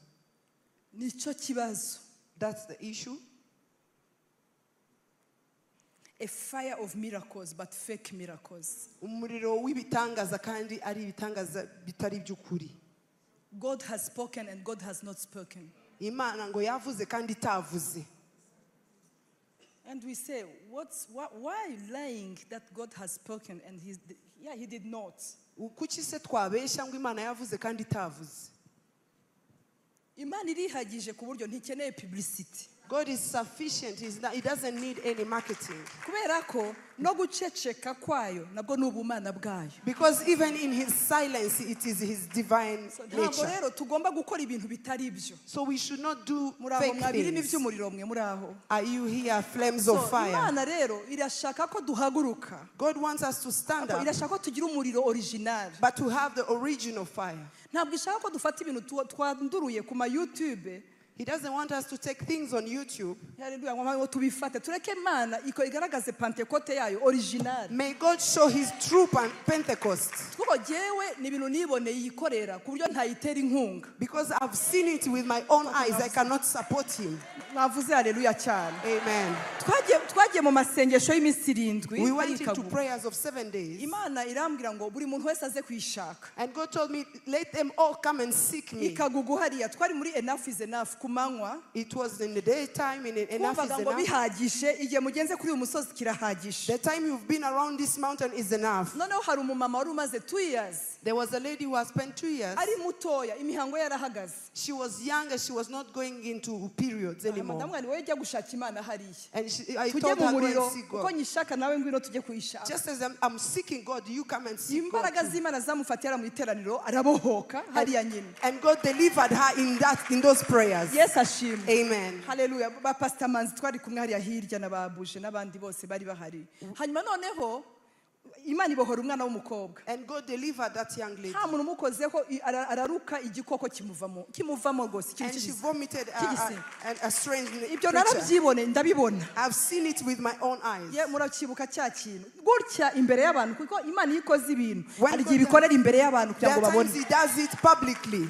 Nicyo kibazo. That's the issue. A fire of miracles, but fake miracles. Umuriro w'ibitangaza kandi ari ibitangaza bitari iby'ukuri. God has spoken and God has not spoken. Imana ngo yavuze kandi itavuze. And we say, why lying that God has spoken and yeah, he did not. Kuki se twabeshya ngo Imana yavuze kandi itavuze? Imana irihagije ku buryo ntikeneye publicity. God is sufficient. He's not, he doesn't need any marketing. Kubera ko no guceceka kwayo nabwo ni ubumana bwayo. Because even in his silence, it is his divine So, ntabwo nature. rero tugomba gukora ibintu bitari byo. So we should not do Muri aho fake mwabirimo things. iby'umuriro mwe muri aho. Are you here, flames So, of fire? Imana rero irashaka ko duhaguruka. God wants us to stand Ariko up, irashaka ko tugira umuriro original. but to have the original fire. Ntabwo ishaka ko dufata ibintu twanduruye ku ma YouTube. He doesn't want us to take things on YouTube. Haleluya, ngo tubifate, tureke Imana iko igaragaze Pentecote yayo original. May God show his true Pentecost. Kuko jyewe ni ibintu niboneye yikorera ku buryo ntayitera inkunga. Because I've seen it with my own eyes, I cannot support him. Mwavuze haleluya cyane. Amen. Twagiye mu masengesho y'iminsi 7 We went into arikaguka. Prayers of 7 days. Imana irambwira ngo buri muntu wese aze kuyishaka. And God told me, let them all come and seek me. I Kagugu hariya twari muri Enough is Enough ku manywa. It was in the daytime, in enough is Twumvaga ngo enough. bihagije, igihe mugenze kuri uyu musozi kirahagije. The time you've been around this mountain is enough. Noneho hari umumama wari umaze 2 years There was a lady who has spent 2 years. Ari mutoya, imihango yarahagaze. She was younger, she was not going into periods anymore. Ndamubwira nti, wowe jya gushaka Imana hariya, And I tujye told mu her, go muriro and seek kuko God. nyishaka, nawe ngwino tujye kuyishaka. Just as I'm seeking God, you come and seek God Imbaraga too. z'Imana zamufatiye mu iteraniro, arabohoka hariya nyine. And God delivered her in those prayers. Yesu ashimwe. Amen. Haleluya. Ba Pastor Manzi twari kumwe hariya hirya na ba Buje n'abandi bose bari bahari. Hanyuma noneho Imana ibohora umwana w'umukobwa. And God delivered that young lady. Nta muntu umukozeho araruka igikoko kimuvamo kimuvamo rwose ikintu And she cy'igisi- vomited cy'igisimba. a strange Ibyo creature. narabyibone ndabibona. I've seen it with my own eyes. Ye muracyibuka cya kintu gutya imbere y'abantu kuko Imana iyo ikoze ibintu When hari igihe God ibikorera imbere y'abantu kugira There ngo are babone. times He does it publicly.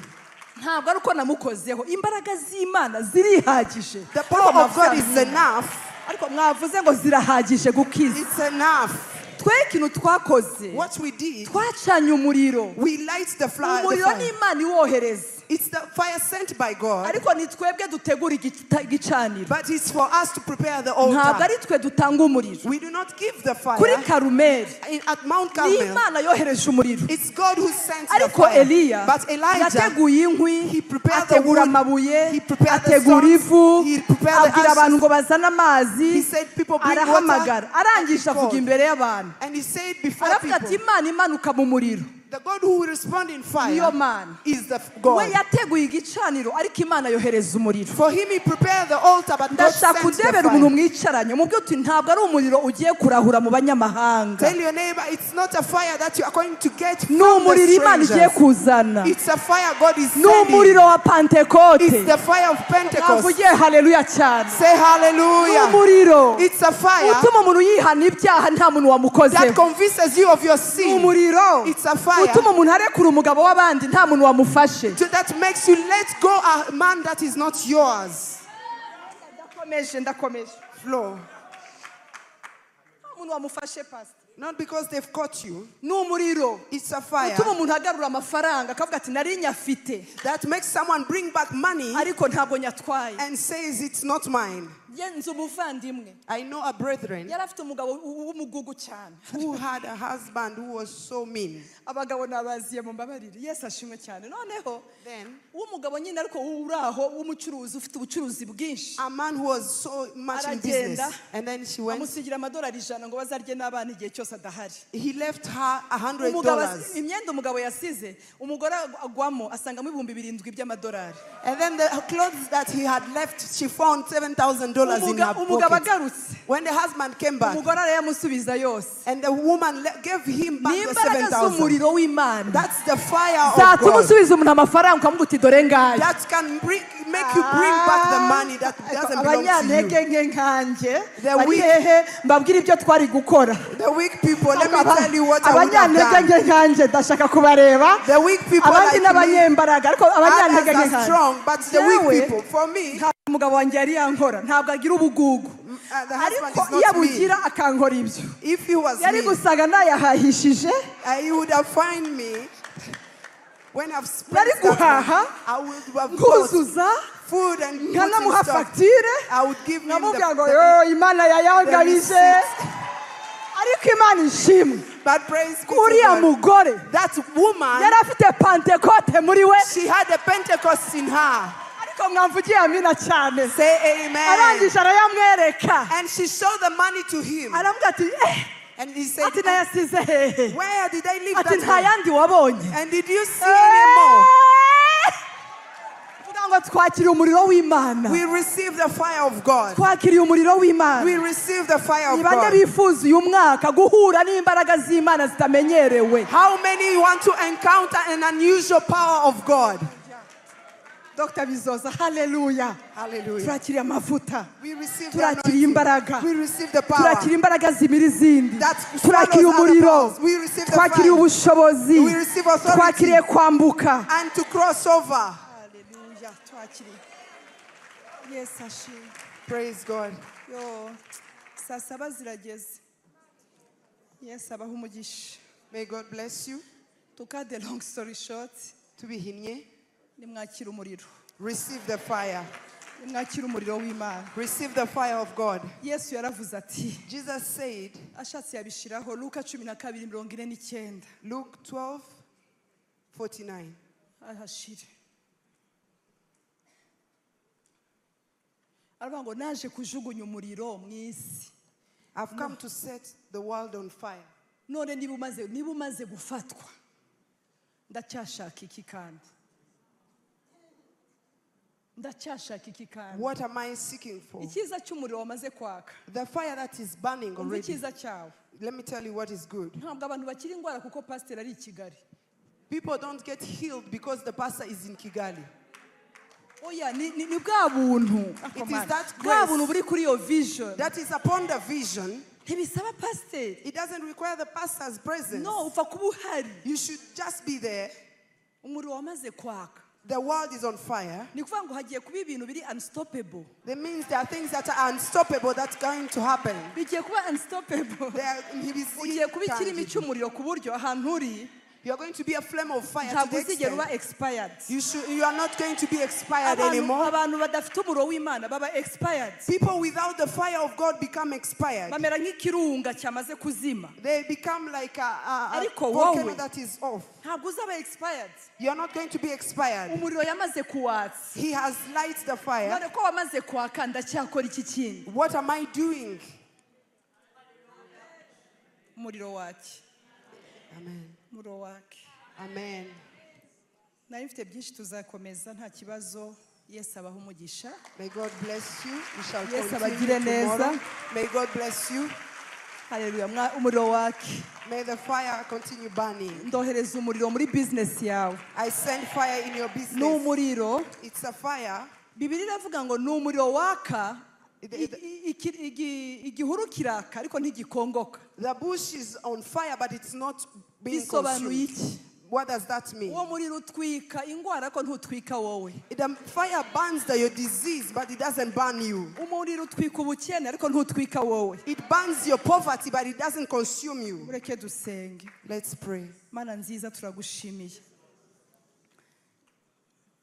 Ntabwo ari uko namukozeho imbaraga z'Imana zirihagije. The power of God is enough. Ariko mwavuze ngo zirahagije gukiza. It's enough. Twe ikintu twakoze What we did, twacanye umuriro. we light the fire. Umuriro ni Imana iwohereza. It's the fire sent by God. Ariko ni twebwe dutegura igicaniro. But it's for us to prepare the Ntabwo altar. ari twe dutanga umuriro. We do not give the Kuri fire. Karumeli At Mount ni Carmel, Imana yohereje umuriro. it's God who sent the Ariko fire. Eliya But Elijah, yateguye inkwi, he prepared the ategura wood, amabuye, he prepared the ategura stones, ivu, he prepared the abwira abantu ashes. ngo bazane amazi, He said, "People, bring water." arahamagara, arangije And he avuga called. imbere y'abantu. And he said before Aravuga ati people, Imana imanuka mu muriro. the God who will respond in fire Niyo Mana. is the We God. yateguye igicaniro ariko Imana yohereza umuriro. For him, he prepared the altar, but God Ndashaka sent the undebera umuntu fire. mwicaranye umubwire uti ntabwo ari umuriro ugiye kurahura mu banyamahanga. Tell your neighbor, it's not a fire that you are going to get from Ni the umuriro Imana igiye strangers. kuzana. It's a fire God is Ni sending. umuriro wa Pentekote. It's the fire of Pentecost. Mwavugiye haleluya cyane. Say Ni hallelujah. umuriro It's a fire utuma umuntu yihana ibyaha nta muntu wamukozeho. that convinces you of your Ni sin. umuriro It's a fire utuma umuntu arekura umugabo w'abandi nta muntu wamufashe. that makes you let go a man that is not yours. Ndakomeje, ndakomeje. Flow. Nta muntu wamufashe pastor. Not because they've caught you. Ni umuriro It's a fire utuma umuntu agarura amafaranga akavuga ati nari nyafite that makes someone bring back money ariko ntabwo nyatwaye. and says it's not mine. Ye nzi umuvandimwe I know a brethren yari afite umugabo w'umugugu cyane. who had a husband who was so mean. Abagabo nabaziye mu mbabarire. Yesu ashimwe cyane. Noneho Then w'umugabo nyine ariko uri aho w'umucuruzi ufite ubucuruzi bwinshi. a man who was so much in business. Aragenda. And then she went. Amusigira amadolari 100 ngo bazarye n'abana igihe cyose adahari. He left her Umugabo $100. imyenda umugabo yasize umugore agwamo asangamo 7,000 by'amadolari. And then the clothes that he had left, she found $7,000 in her Umugabo pocket. agarutse When the husband came back, umugore arayamusubiza yose. and the woman gave him back Ni the imbaraga 7,000. z'umuriro w'Imana That's the fire of zatuma God. usubiza umuntu amafaranga ukamuha uti dore ngaya. That can make you bring back the money that doesn't belong to Abanyantege you. nke nkanjye The bari weak- hehe mbabwire ibyo twari gukora. The weak people, let me tell you what I would have Abanyantege done. nke nkanjye ndashaka kubareba. The weak people Abandi like me, n'abanyembaraga ariko abanyantege others nke are nkanjye. strong, but the weak Jewe, people, for me, ntabwo umugabo wanjye yari yankora ntabwo agira ubugugu. the husband Ariko is iyo not mean. abugira akankora ibyo. If he was Yari mean, gusanga nayahahishije. he would have found me when I've spent Nari that money, guhaha, I would have bought nkuzuza food and put in nkanamuha stock. fagitire I would give him nkamubwira ngo the, yo Imana yayangabije. receipt. Ariko Imana ishimwe But praise be to uriya God. mugore That woman, yari afite Pentekote muri we. she had a Pentecost in her. Ariko mwamvugiye amina cyane. Say amen. Arangije arayamwereka. And she showed the money to him. Aramubwira ati And he said, ati nayasize hehe. where did I leave Ati that nta money? yandi wabonye. And did you see any more? Vuga ngo twakiriye umuriro w'Imana. We receive the fire of God. Twakiriye umuriro w'Imana. We receive the fire Ni of bande God. bifuza uyu mwaka guhura n'imbaraga z'Imana zitamenyerewe? How many want to encounter an unusual power of God? Dr. Bizoza, haleluya. Hallelujah. Turakiriye amavuta. We receive the Turakiriye anointing. imbaraga. We receive the power. Turakiriye imbaraga zimira izindi. That Turakiriye swallows other umuriro. powers. We receive the Twakiriye fire. ubushobozi. We receive authority. Twakiriye kwambuka. And to cross over. Haleluya. Twakiriye. Yesu ashimwe. Praise God. Yo, saa saba zirageze. Yesu abahe umugisha. May God bless you. To cut the long story short, Tubihinye. nimwakire umuriro. Receive the fire. Nimwakire umuriro w'Imana. Receive the fire of God. Yesu yaravuze ati, Jesus said, ashatse yabishiraho Luka 12:49. Luke 12:49. Ahashire. Aravuga ngo naje kujugunya umuriro mu isi. I've come to set the world on fire. None niba umaze gufatwa ndacyashaka iki kandi? Ndacyashaka iki kandi? What am I seeking for? Icyiza cy'umuriro wamaze kwaka. The fire that is burning Umva already. icyiza cyawe. Let me tell you what is good. Ntabwo abantu bakira indwara kuko pasiteri ari i Kigali. People don't get healed because the pastor is in Kigali. Oya, ni bwa buntu. It is that Bwa grace buntu buri kuri iyo vision. that is upon the vision. Ntibisaba pasiteri. It doesn't require the pastor's presence. No, upfa kuba uhari. You should just be there. Umuriro wamaze kwaka. The world is on fire. Ni ukuvuga ngo hagiye kuba ibintu biri unstoppable. That means there are things that are unstoppable that's going to happen. Bigiye kuba unstoppable. They are Ugiye kuba ikirimi cy'umuriro ku buryo ahantu uri You are going to be a flame of fire to ntabwo the uzigera uba extent. expired. You are not going to be expired anymore. Abantu badafite umuriro w'Imana baba expired. People without the fire of God become expired. Bamera nk'ikirunga cyamaze kuzima. They become like a Ariko volcano wowe, that is off. ntabwo uzaba expired. You are not going to be expired. Umuriro yamaze kuwatsa. He has lighted the fire. None ko wamaze kwaka ndacyakora iki kindi? What am I doing? Umuriro wake. Amen. Umuriro wake. Amen. Nari mfite byinshi tuzakomeza nta kibazo. Yesu abahe umugisha. May God bless you. We shall Yesu continue abagire neza. tomorrow. May God bless you. Haleluya. Umuriro wake. May the fire continue burning. Ndohereza umuriro muri business yawe. I send fire in your business. Ni umuriro. It's a fire. Bibiliya iravuga ngo ni umuriro waka. Igihuru kiraka ariko ntigikongoka. The bush is on fire but it's not being Bisobanuye consumed. iki? What does that mean? Uwo muriro utwika ingwara ariko ntutwika wowe. The fire burns your disease but it doesn't burn you. Umuriro utwika ubukene ariko ntutwika wowe. It burns your poverty but it doesn't consume you. Mureke dusenge. Let's pray. Mana nziza turagushimiye.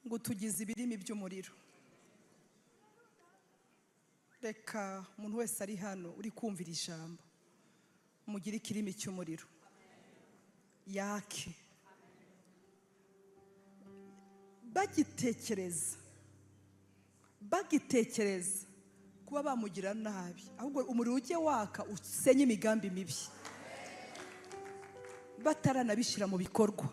Ngo tugize ibirimi by'umuriro. Reka umuntu wese ari hano uri kumvira ijambo mugire ikirimi cy'umuriro yake bagitekereza kuba bamugira nabi ahubwo umuriro ujye waka usenye imigambi mibi bataranabishyira mu bikorwa.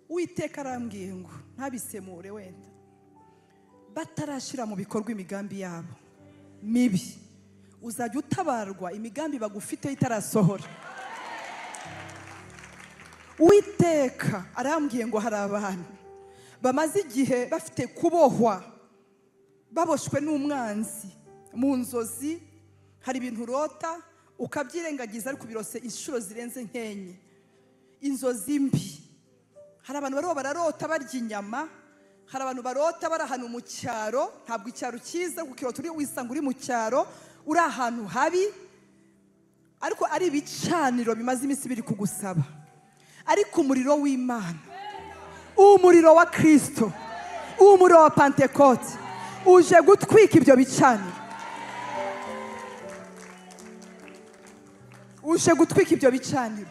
Uwiteka arambwiye ngo ntabisemure wenda batarashyira mu bikorwa imigambi yabo mibi uzajya utabarwa imigambi bagufite itarasohora. Uwiteka arambwiye ngo hari abantu bamaze igihe bafite kubohwa baboshwe n'umwanzi mu nzozi. Hari ibintu urota ukabyirengagiza ariko birose inshuro zirenze nkenye, inzozi mbi. Hari abantu bariho bararota barya inyama, hari abantu barota bari ahantu mu cyaro. Ntabwo icyaro cyiza kuko uri wisanga uri mu cyaro uri ahantu habi ariko ari ibicaniro bimaze iminsi biri kugusaba. Ariko umuriro w'Imana, umuriro wa Kristo, umuriro wa Pentecote uje gutwika ibyo bicaniro, uje gutwika ibyo bicaniro.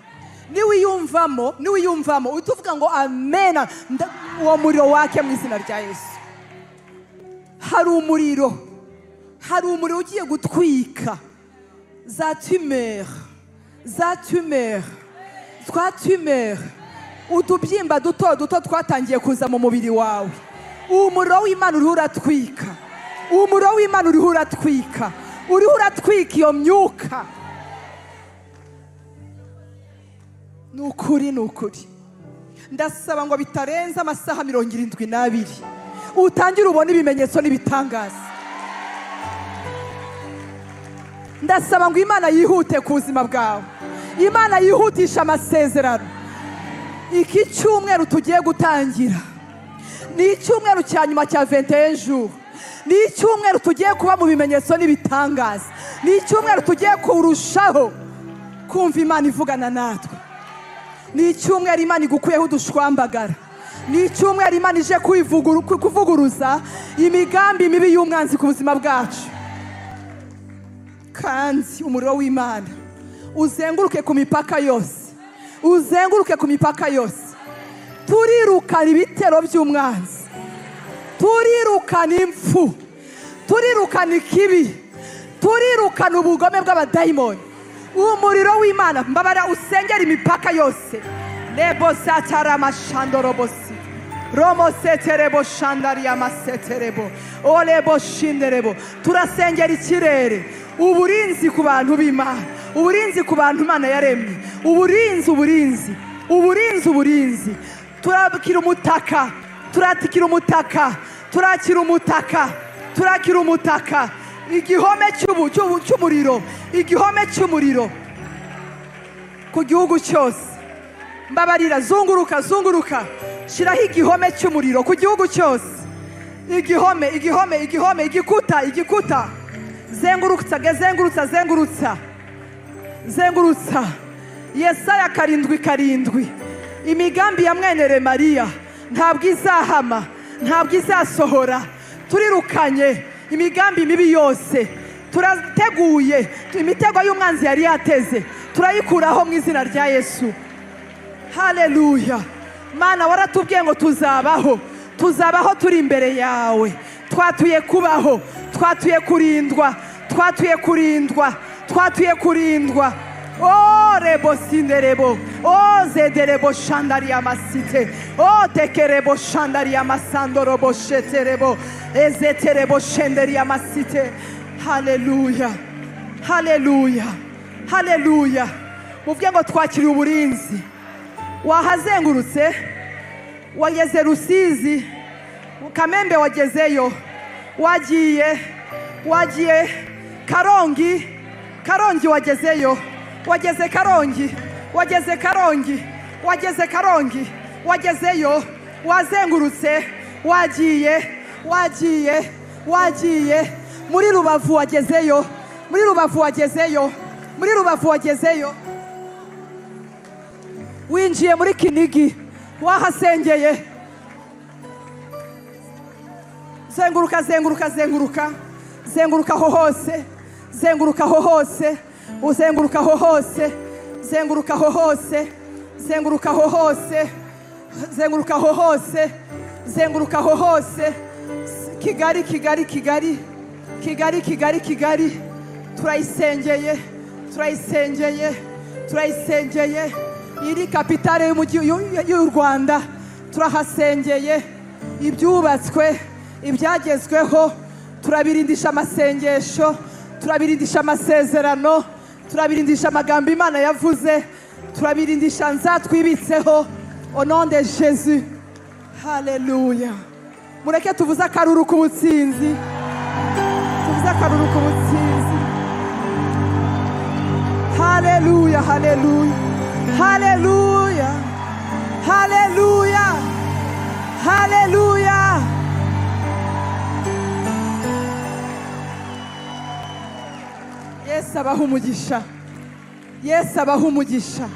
Niwiyumvamo uhita uvuga ngo amena, uwo muriro wake mu izina rya Yesu. Hari umuriro ugiye gutwika za tumeur, twa tumeur, utubyimba duto duto twatangiye kuza mu mubiri wawe. Umuriro w'Imana uriho uratwika, umuriro w'Imana uriho uratwika, uriho uratwika iyo myuka. Nukuri nukuri ndasaba ngo bitarenze amasaha 72 utangire ubone ibimenyetso n'ibitangaza. Ndasaba ngo Imana yihute ku buzima bwawe, Imana yihutisha amasezerano. Iki cyumweru tugiye gutangira ni icyumweru cya nyuma cya 21 jours, ni icyumweru tugiye kuba mu bimenyetso n'ibitangaza, ni icyumweru tugiye kurushaho kumva Imana ivugana natwe. Ni icyumweru Imana igukuyeho udushwambagara, ni icyumweru Imana ije kuvuguruza imigambi mibi y'umwanzi ku buzima bwacu. Kandi umuriro w'Imana uzenguruke ku mipaka yose, uzenguruke ku mipaka yose. Turirukana ibitero by'umwanzi, turirukana impfu, turirukana ikibi, turirukana ubugome bw'abadayimoni. Umuriro w'Imana mbabara usengera imipaka yose. Lebo satara mashandorobosi. Romo seterebo shandaria maseterebo. Olebo shinderebo. Turasengera ikirere. Uburinzi ku bantu b'Imana. Uburinzi ku bantu Imana yaremye. Uburinzi, uburinzi. Uburinzi, uburinzi. Turabikira umutaka. Turatikira umutaka. Turakira umutaka. Turakira umutaka. Igihome cy'umuriro. Igihome cy'umuriro. Ku gihugu cyose. Mbabarira, zunguruka, zunguruka. Shiraho igihome cy'umuriro ku gihugu cyose. Igihome, igihome, igihome, igikuta, igikuta. Zengurutsa, zengurutsa, zengurutsa. Zengurutsa. Yesaya 7:7. Imigambi ya mwenere Mariya ntabwo izahama, ntabwo izasohora. Turirukanye imigambi mibi yose. Turateguye imitego y'umwanzi yari yateze, turayikuraho mu izina rya Yesu. Haleluya. Mana, waratubwiye ngo tuzabaho, tuzabaho turi imbere yawe. Twatuye kubaho, twatuye kurindwa, twatuye kurindwa, twatuye kurindwa. Oh rebo sinderebo, oh zederebo shandaria masite, oh tekerebo shandaria masandorobo sheterebo, ezeterebo shenderia masite. Haleluya, haleluya, haleluya. Muvuge ngo twakiriye uburinzi. Wahazengurutse, wageze Rusizi, Kamembe wagezeyo, wagiye, wagiye Karongi, Karongi wagezeyo, wageze Karongi, wageze Karongi, wageze Karongi, wagezeyo, wazengurutse, wagiye, wagiye, wagiye muri Rubavu wagezeyo, muri Rubavu wagezeyo, muri Rubavu wagezeyo. Winjiye muri Kinigi, wahasengeye. Zenguruka, zenguruka, zenguruka. Zenguruka aho hose, zenguruka aho hose, uzenguruka aho hose, zenguruka aho hose, zenguruka aho hose, zenguruka aho hose, zenguruka aho hose. Kigali, Kigali, Kigali, Kigali, Kigali, Kigali. Turayisengeye, turayisengeye, turayisengeye. Iri kapitale y'umujyi y'u Rwanda, turahasengeye. Ibyubatswe, ibyagezweho, turabirindisha amasengesho, turabirindisha amasezerano, turabirindisha amagambo Imana yavuze, turabirindisha nzatwibitseho. Au nom de Jésus. Haleluya. Mureke tuvuze akaruru k'ubutsinzi. Tuvuze akaruru k'ubutsinzi. Haleluya, haleluya. Haleluya. Haleluya. Haleluya. Yesu abaha umugisha. Yesu abaha umugisha.